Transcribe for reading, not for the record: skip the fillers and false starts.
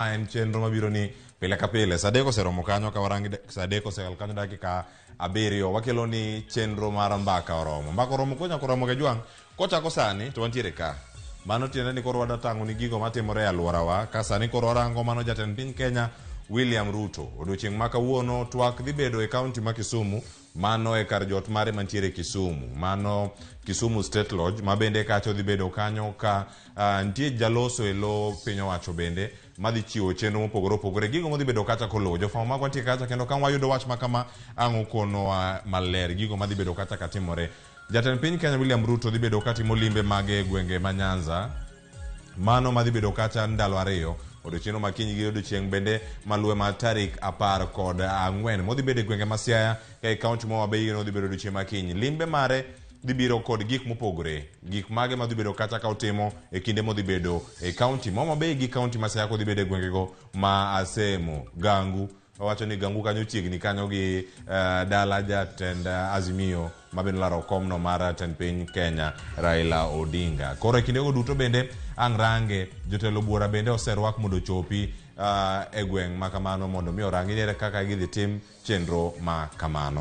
En chenro mabiro ni pile ka pile. Saa adek oseromo kanyo ka warangi saa adek osekalo kanyo dakika abiriyo. Wakelo ni chenro mar mbaka oromo. Mbaka oromo konya koromo ke jwang'. Kochako sani to wantiere ka. Mano tiende ni koro wadwa tang'o ni gigo matimore e alworawa. Ka sani koro warango mano jatend piny Kenya William Ruto. Odiochieng' ma kawuono twak dhi bedo e kaunti ma Kisumu. Mano e kar jot mare mantiere Kisumu. Mano Kisumu State Lodge ma bende kacha odhi bedo kanyo ka nitie jaloso e lo piny owacho bende madhi chiwo chenro mopogore opogore. Gigo modhi bedo kacha koluwo. Jofwambo magwa nitie kacha kendo ka wayudo wach ma kama ang' ukonowa maler gigo madhi bedo kacha katimore. Jatend piny Kenya William Ruto dhi bedo katimo limbe mage e gwenge ma Nyanza. Mano madhi bedo kacha ndalo ariyo, odiochieng'no ma kiny gi odiochieng' bende maluwe ma tarik 14 modhi bedo e gwenge ma Siaya ka e kaunti ma Homa Bay nodhi bedo odiochieng' ma kiny. Limbe mare dhi biro kod gik mopogore. Gik mage madhi bedo kacha ka otimo e kinde modhi bedo e kaunti ma Homa Bay gi kaunti ma Siaya kodhi bedo e gwengego ma Asemo, Gangu, Owacho ni Gangu kanyo chiegni kanyo gi uh, dala jatend Azimio ma bende olaro komno mar tend piny Kenya Raila Odinga. Koro e kindego duto bende ang' range jotelo buora bende oserwak mondo ochopi uh, e gweng' ma kamano mondo mi orangi ni ere kaka gidhi tim chenro ma kamano.